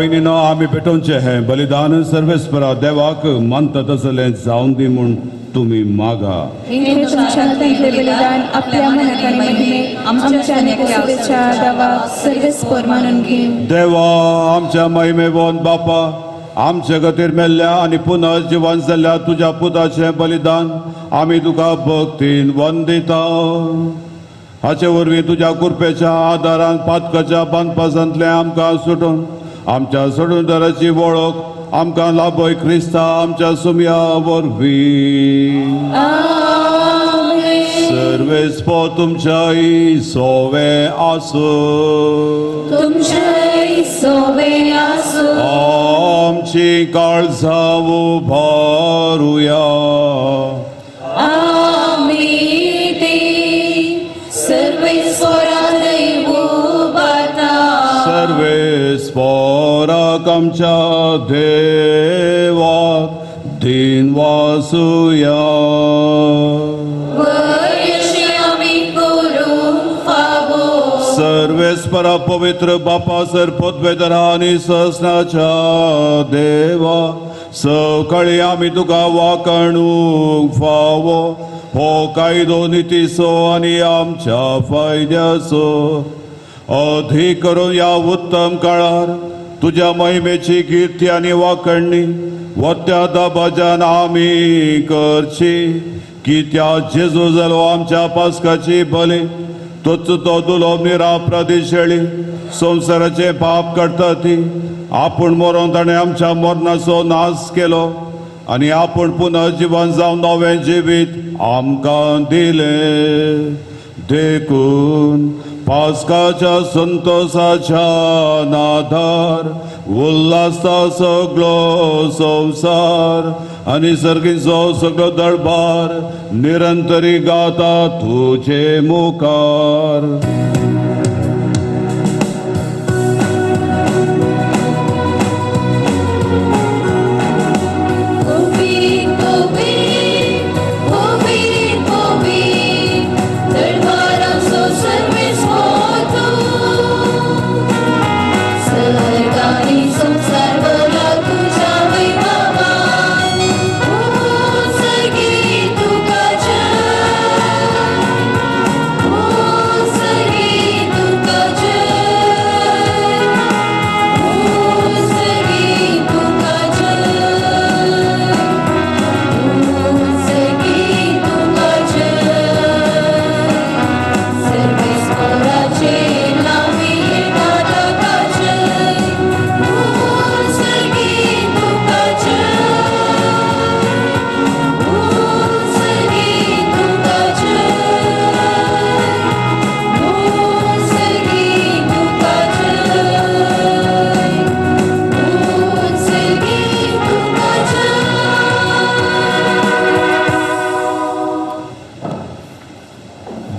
भयणीनो, आमी पेटोवचें हें बलिदान सर्वेस्परा देवाक मानता तसलें जावन दी म्हूण तुमी मागा. हे तुमच्या हातांतले बलिदान आपल्या मनात आनी महिमे आमच्या आनी क्रिस्ताच्या देवाक सर्वेस्पर मानून घेवं. देवा आमच्या महिमेवन बापा, आमचे खातीर मेल्ल्या आनी पुनः जिवन जाल्ल्या तुज्या पुताचें बलिदान आमी तुका भक्तीन वंदिता. हाचे वरवीं तुज्या कृपेच्या आदारान पातकाच्या बांदपासांतलें आमकां सुटून आमच्या सोडूनदाराची वळख आमकां लाभय क्रिस्ता आमच्या सुमया वरवीं. सर्वेस्पो तुमच्याय सोवे आसूं. तुमच्याय सोवे आसूं. आमची काळजां उबारुया. आमी ती सर्वेस्परा दैवोबाता. सर्वेस्पराक आमच्या देवाक दिन वासुया. सर्वेस्परा पवित्र बापा सर पदवेदरा आनी ससनाच्या देवा, सकाळी आमी तुका वाकाणूंक फावो हो कायदो नितीचो आनी आमच्या फायद्याचो. अधीक करून ह्या उत्तम काळार तुज्या महिमेची कीर्ती आनी वाकणणी वत्या दबाज्यान आमी करची की त्या जेजू जालो आमच्या पास्काची बली तोच तो दुलोब निरापराधी शेळी संवसाराचे पाप काडटा ती आपूण मरोन ताणें आमच्या मरणाचो नाश केलो आनी आपूण पुनः जिवन जावन नवें जिवीत आमकां दिलें. देखून पास्काच्या संतोसाच्या नादार उल्हासता सगळो संवसार आनी सर्गीचो सगळो दरबार निरंतरी गाता तुजे मुखार.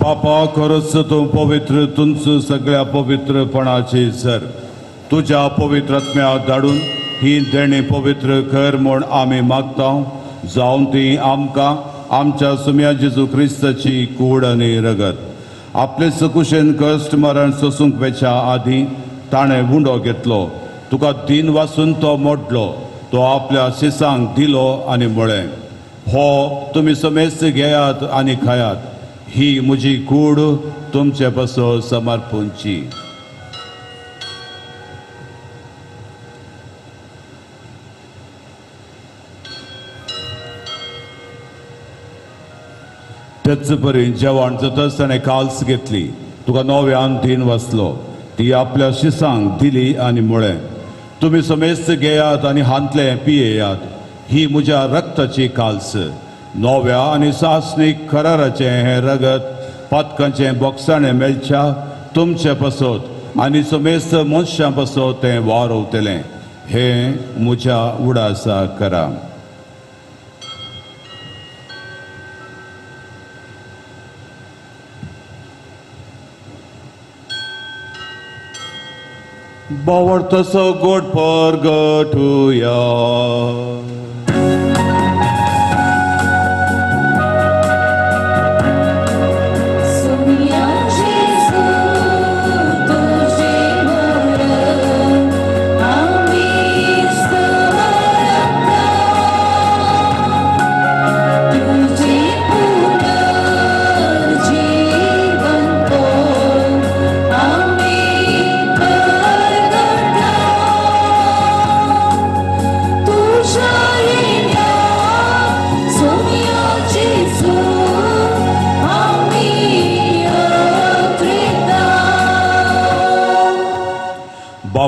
बापा, खरोच तूं पवित्र, तुमचो सगळ्या पवित्रपणाची सर तुज्या पवित्र आत्म्या धाडून ही देणी पवित्र कर म्हूण आमी मागता, जावन ती आमकां आमच्या सुम्या जेजू क्रिस्ताची कूड आनी रगत. आपले सकुशेन कश्ट मरण सोसूंक वेच्या आदीं ताणें उंडो घेतलो, तुका दिन वासून तो मोडलो, तो आपल्या शिसांक दिलो आनी म्हळें, हो तुमी समेस्त घेयात आनी खायात, ही म्हजी कूड तुमचे पासो समर्पूंची. तेच परी जेवण जातच ताणें काल्स घेतली, तुका नव्यान दिन वाचलो, ती आपल्या शिसांक दिली आनी म्हळें, तुमी समेस्त घेयात आनी हांतलें पियेयात, ही म्हज्या रक्ताची काल्स, नव्या आनी सासणीक कराराचें हें रगत पातकांचें बोगसाणें मेळच्या तुमचे पासत आनी समेस्त मनशां पासत तें वारवतलें. हें म्हज्या उडासा करा. बावडतसो गोड परगटुया. जेजू तुझे मरण आम्ही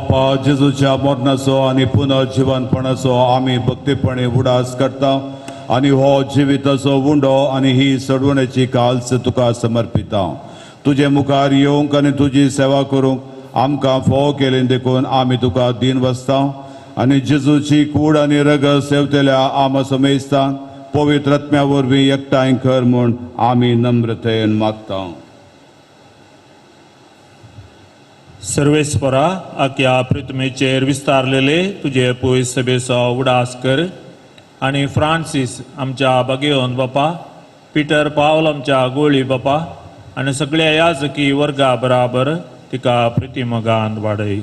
बापा, जेजूच्या मरणाचो आनी पुनर्जिवनपणाचो आमी भक्तीपणे उडास करता आनी हो जिविताचो उंडो आनी ही सोडवण्याची काल्स तुका समर्पिता. तुजे मुखार येवंक आनी तुजी सेवा करूंक आमकां फोव केली देखून आमी तुका दीन बसता आनी जेजूची कूड आनी रगत सेवतल्या आमा समेस्तांक पवित्र आत्म्या वरवीं एकठांय कर म्हूण आमी नम्रतेन मागता. सर्वेस्परा, आख्या पृथ्वीचेर विस्तारलेले तुजे पयस सभेचो उडास कर आनी फ्रांसीस आमच्या बागेवन बापा, पिटर पावल आमच्या गोळी बापा आनी सगळ्या याजकी वर्गा बराबर तिका प्रतिमगान वाडय.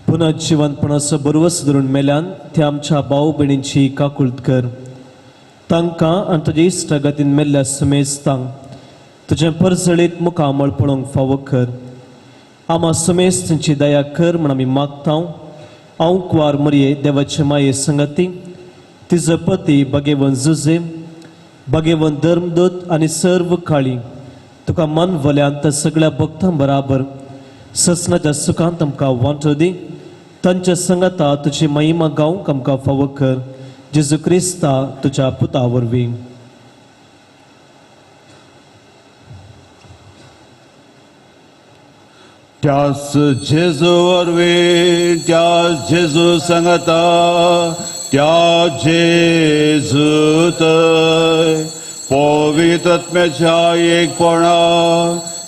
पुनर्जिवनपणाचो बरवस धरून मेल्यान ते आमच्या भाव भयणींची काकुळट कर. तांकां आनी तुज्या इश्टागतीन मेल्ल्या समेस्तांक तुजें परजळीत मुखामळ पळोवंक फावो कर. आमा समेस्तांची दया कर म्हूण आमी मागता. हांव कुवार मरये देवाचे माये संगती तिजो पती भगेवन जुजे, भगेवन धर्मदूत आनी सर्व काळी तुका मन वल्यांत सगळ्या भक्तां बराबर ससनाच्या सुखांत आमकां वांटो दी. तांच्या संगता तुजी महिमा गावंक आमकां फावो कर. जेजू क्रिस्ता तुज्या पुता वरवीं. त्यास जेजू वरवीं, त्या जेजू संगता, त्या जेजूत पवित्र आत्म्याच्या एकपणा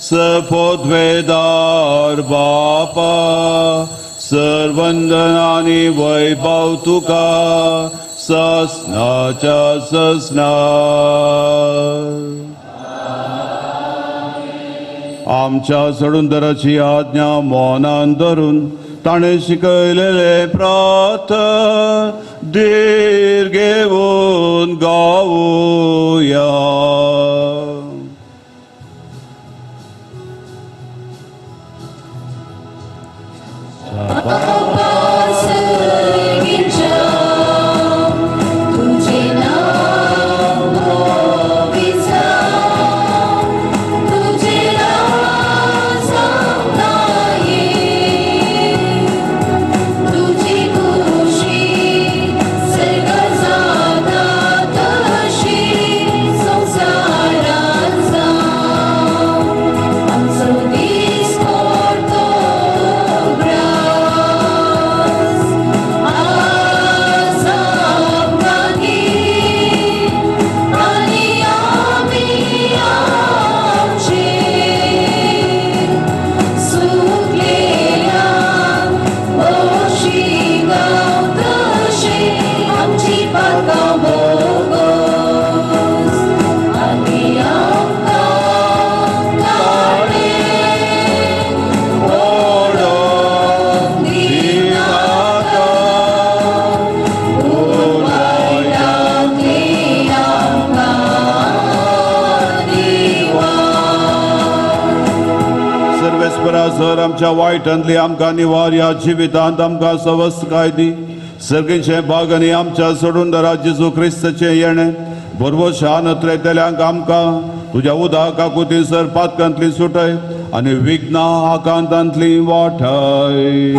सपोद्वेदार बापा, सर्वंदन आनी वैभव तुका ससनाच्या ससना. आमच्या सोडूनदराची आज्ञा मनान धरून ताणें शिकयलेले प्रार्थ धीर घेवन गावया. सर आमच्या वायटांतली आमकां निवार ह्या जिवितांत आमकां सवस्तकाय दी. सर्गीचे भाग आनी आमच्या सोडून जेजू क्रिस्ताचें येणें भरवशान अत्रेतल्यांक आमकां तुज्या उदक काकुती सर पातकांतली सुटय आनी विघ्नां आकांतांतली वाटय.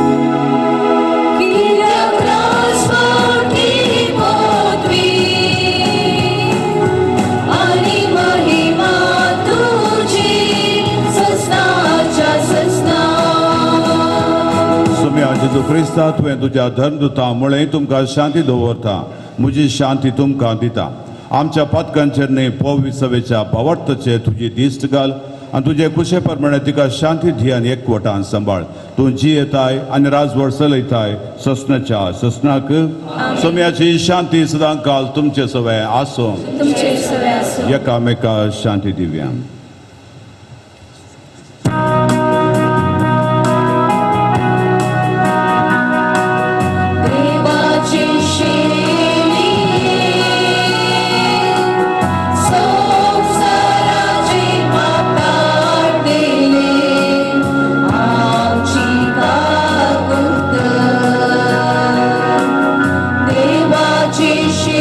जेजू क्रिस्ता, तुवें तुज्या धर्मदूता मुळे तुमकां शांती दवरता, म्हजी शांती तुमकां दिता. आमच्या पातकांचेर न्हय पवित्र सभेच्या भावार्थाचेर तुजी दिश्ट घाल आनी तुजे कुशे प्रमाणे तिका शांती दी आनी एकवटान सांबाळ. तूं जियेताय आनी राजवट चलयताय ससनाच्या ससनाक. सोम्याची शांती सदां काल तुमचे सवे आसूं. एकामेका शांती दिव्या. She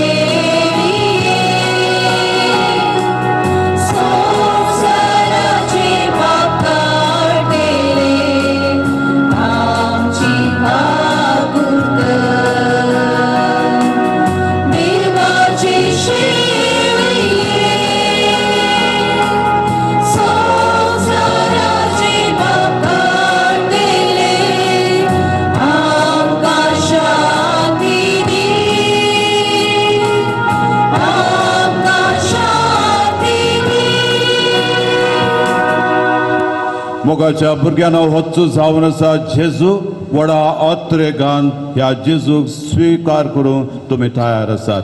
मोगाच्या भुरग्यांनो, होच्च जावन आसा जेजू व्हडा अत्रेगान ह्या जेजूक स्विकार करूंक तुमी तयार आसात.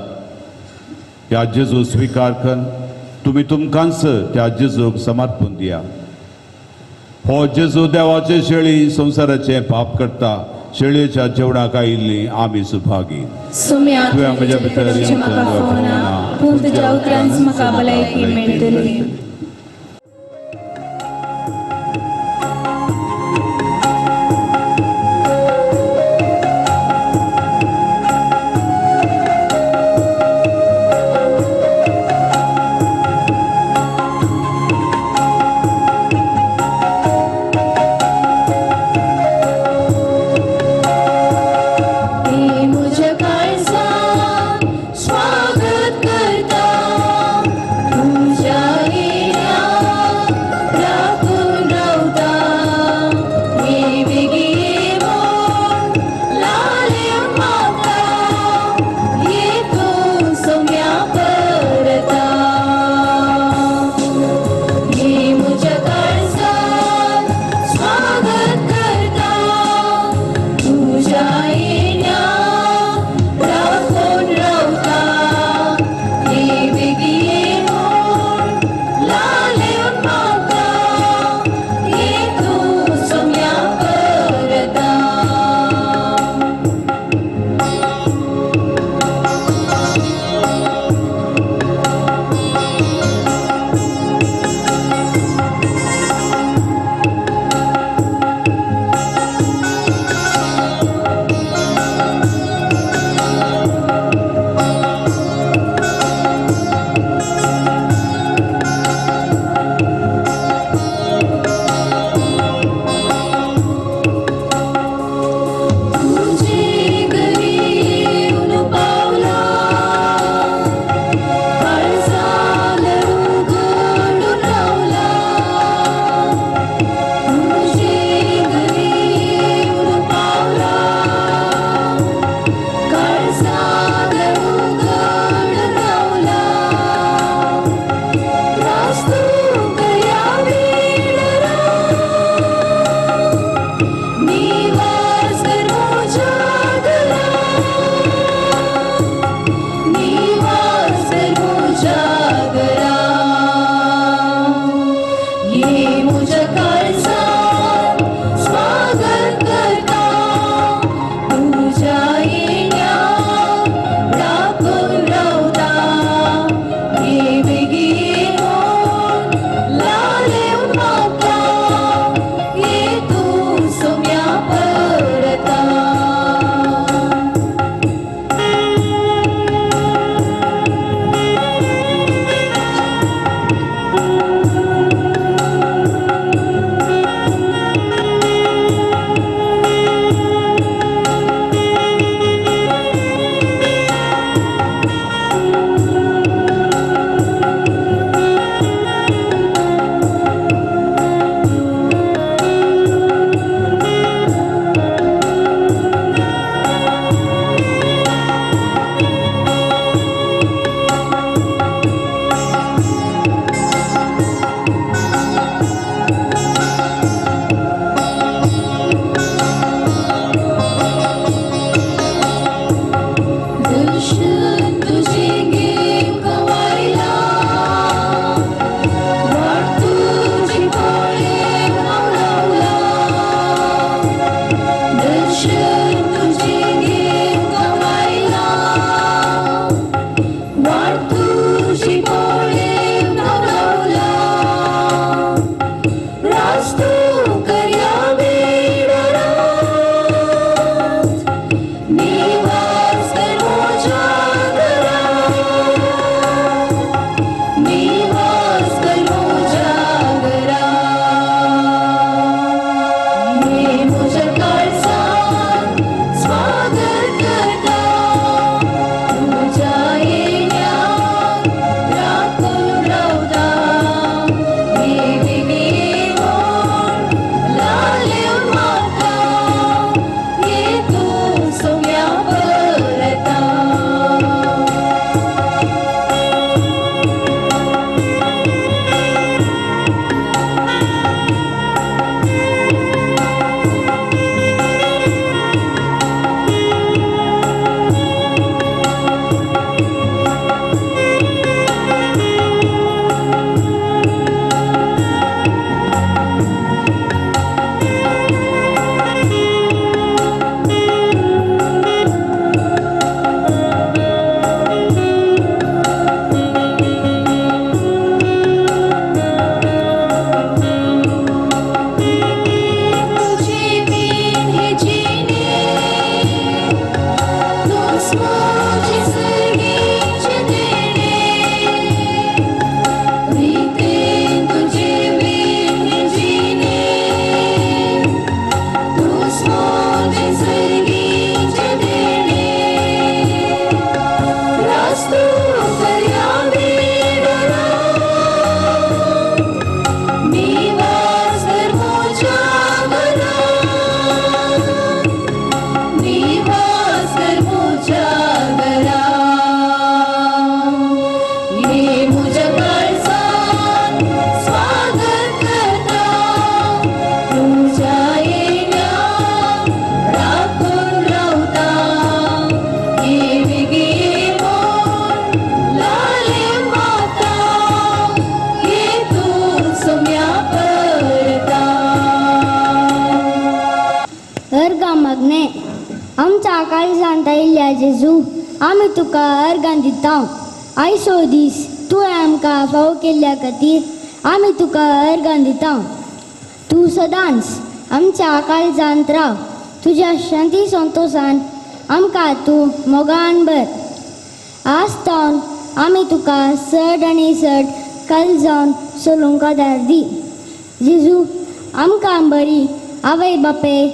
ह्या जेजू स्विकार कर तुमी तुमकांच त्या जेजूक समर्पण दिया. हो जेजू देवाचे शेळी संवसाराचें पाप करता. शेळयेच्या जेवणाक आयिल्ली आमी सुभागी. सोम्या, तुवें म्हज्या भितर तुजें म्हाका फावना, पूण तुज्या उतरांच म्हाका भलायकी मेळटली. म्हज्या काळजान स्वागत करता तुज्या. आमच्या काळजांत आयिल्ल्या जेजू, आमी तुका अर्गां दिता. आयचो दीस तुवें आमकां फावो केल्ल्या खातीर आमी तुका अर्गां दिता. तूं सदांच आमच्या काळजांत राव. तुज्या शांती संतोशान आमकां तूं मोगान भर. आज तावन आमी तुका चड आनी चड काल जावन चलूंक आदार दी. जेजू, आमकां बरी आवय बापय,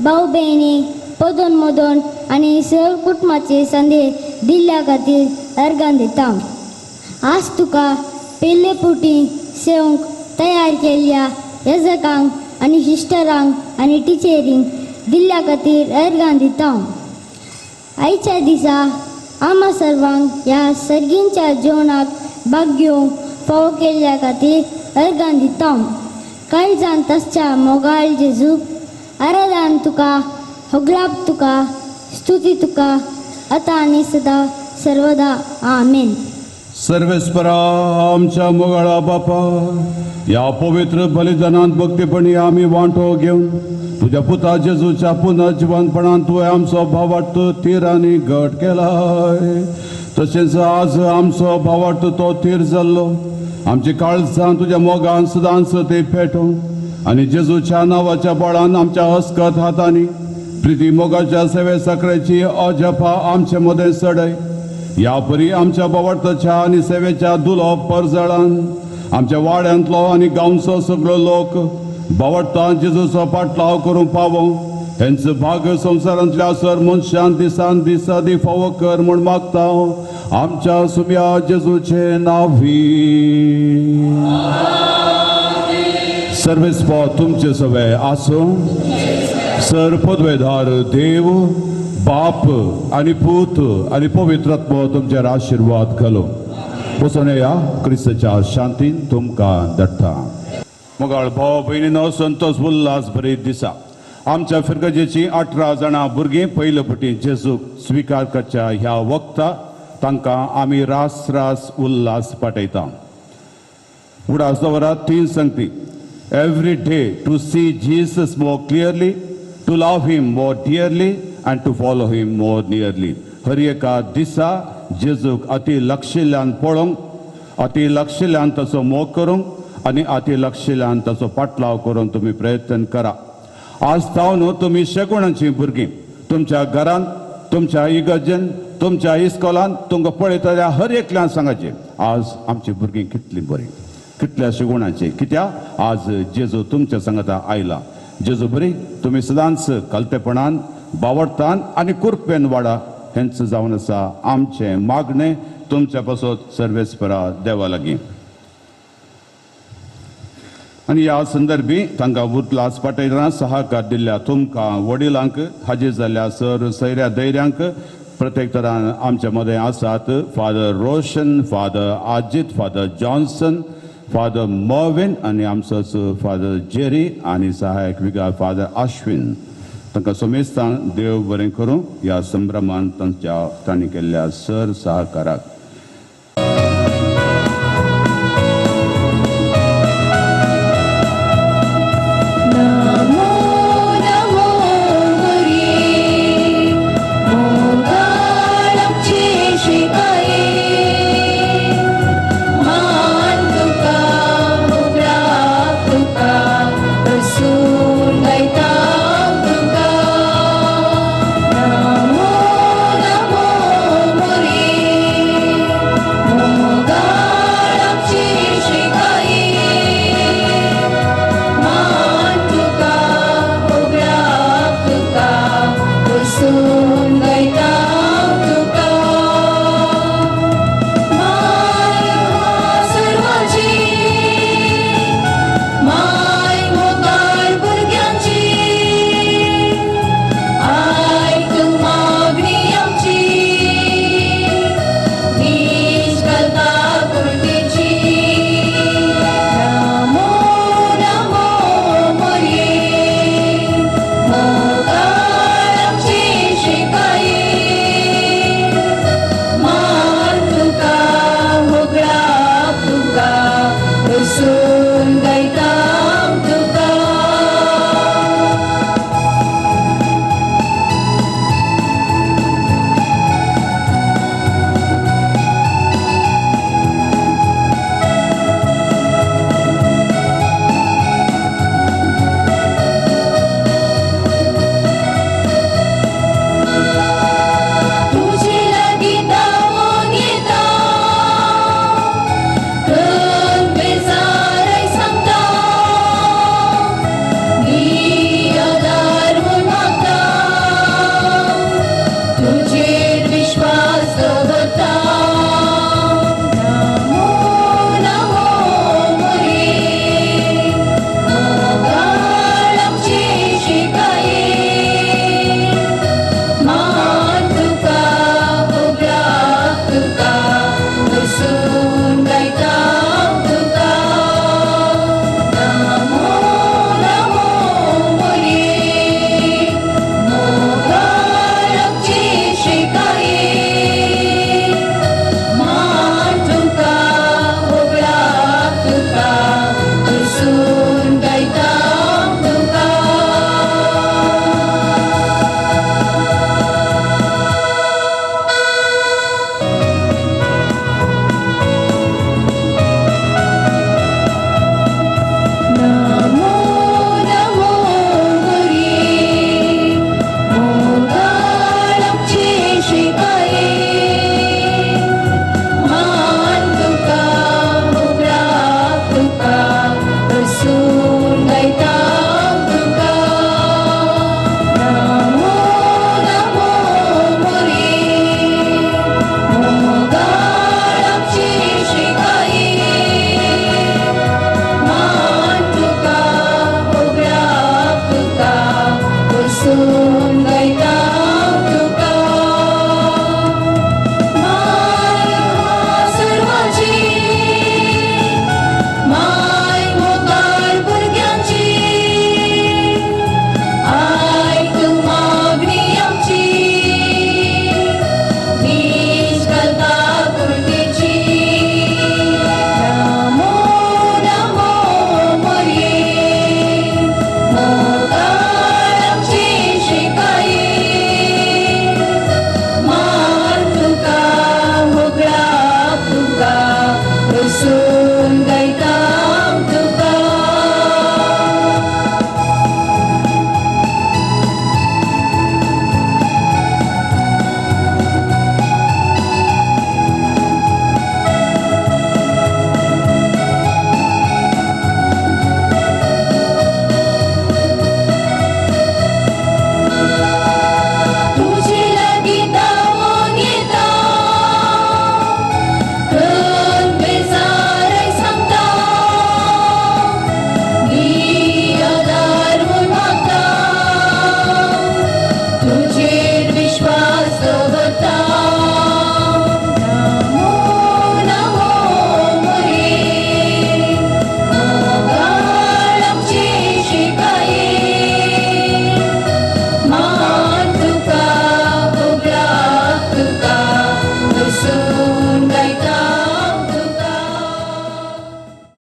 भाव भयणी, पदोन मदोन आनी सग कुटुंबाचे संदे दिल्ल्या खातीर अर्गां दिता. आज तुका पयले पुटी सेवंक तयार केल्ल्या यजकांक आनी सिस्टरांक आनी टिचरींक दिल्ल्या खातीर अर्गां दिता. आयच्या दिसा आमा सर्वांक ह्या सर्गींच्या जेवणाक भाग घेवंक फावो केल्ल्या खातीर अर्गां दिता. काळजांत आसच्या मोगाळ जेजू, आराधान तुका, होगलाप तुका, स्तुती तुका, आतां आनी सदा सर्वदा. आमेन. सर्वेस्परा आमच्या मोगाळा बापा, ह्या पवित्र बलिदानांत भक्तीपणी आमी वांटो घेवन तुज्या पुता जेजूच्या पुनर्जिवनपणान तुवें आमचो भावार्थ तीर आनी घट केलाय. तशेंच आज आमचो भावार्थ तो तीर जाल्लो आमची काळजां तुज्या मोगान सदांच ते पेटोवन आनी जेजूच्या नांवाच्या बळान आमच्या हस्कत हातांनी प्रिती मोगाच्या सेवे साकरेची अजपा आमचे मदें चडय. ह्या परी आमच्या भावार्थाच्या आनी सेवेच्या दुलो परजळान आमच्या वाड्यांतलो आनी गांवचो सगळो लोक भावार्थान जेजूचो पाटलाव करूंक पावो. हेंच भाग संवसारांतल्या सर मनशान दिसान दिसा दी फावो कर म्हूण मागता आमच्या सुम्या जेजूचे नांवी. सर्वेस्पो तुमचे सवे आसूं. सर पदवेदार देव बाप आनी पूत आनी पवित्रात्मो तुमचेर आशिर्वाद घालो. वचून या क्रिस्ताच्या शांतीन तुमकां धाडटा. मोगाळ भाव भयणीनो, संतोष उल्हास भरीत दिसा आमच्या फिरगजेची 18 जाणां भुरगीं पयले फावटी जेजूक स्विकार करच्या ह्या वखता तांकां आमी रास रास उल्हास पाठयता. उडास दवरात 3 संगती. Every day to see Jesus more clearly, to love him more dearly and to follow him more nearly. हर एका दिसा जेजूक अति लक्षिल्ल्यान पळोवंक, अति लक्षिल्ल्यान ताचो मोग करूंक आनी अति लक्षिल्ल्यान ताचो पाटलाव करूंक तुमी प्रयत्न करा. आज तावन तुमी शेगुणांची भुरगीं तुमच्या घरांत, तुमच्या इगर्जेन, तुमच्या इस्कोलान तुमकां पळयतल्या हर एकल्यान सांगाचें आज आमची भुरगीं कितलीं बरीं, कितल्या शेगुणांची. कित्याक आज जेजू तुमच्या सांगाता आयला. जेजू बरी तुमी सदांच कलतेपणान, बावडतान आनी कुरपेन वाडा. हेंच जावन आसा आमचें मागणें तुमच्या पासत सर्वेस्परा देवा लागीं. आनी ह्या संदर्भी तांकां उरलास पाटयतना सहकार दिल्ल्या तुमकां वडिलांक, हाजीर जाल्ल्या सर सैऱ्या धैर्यांक, प्रत्येक तरान आमच्या मदें आसात Father Roshan, Father Ajit, Father Johnson, Father Mervin आनी आमचोच फादर जेरी आनी सहायक विगार फादर आश्विन. तांकां समेस्तांक देव बरें करूं ह्या संभ्रमान तांच्या तांणी केल्ल्या सर सहकाराक.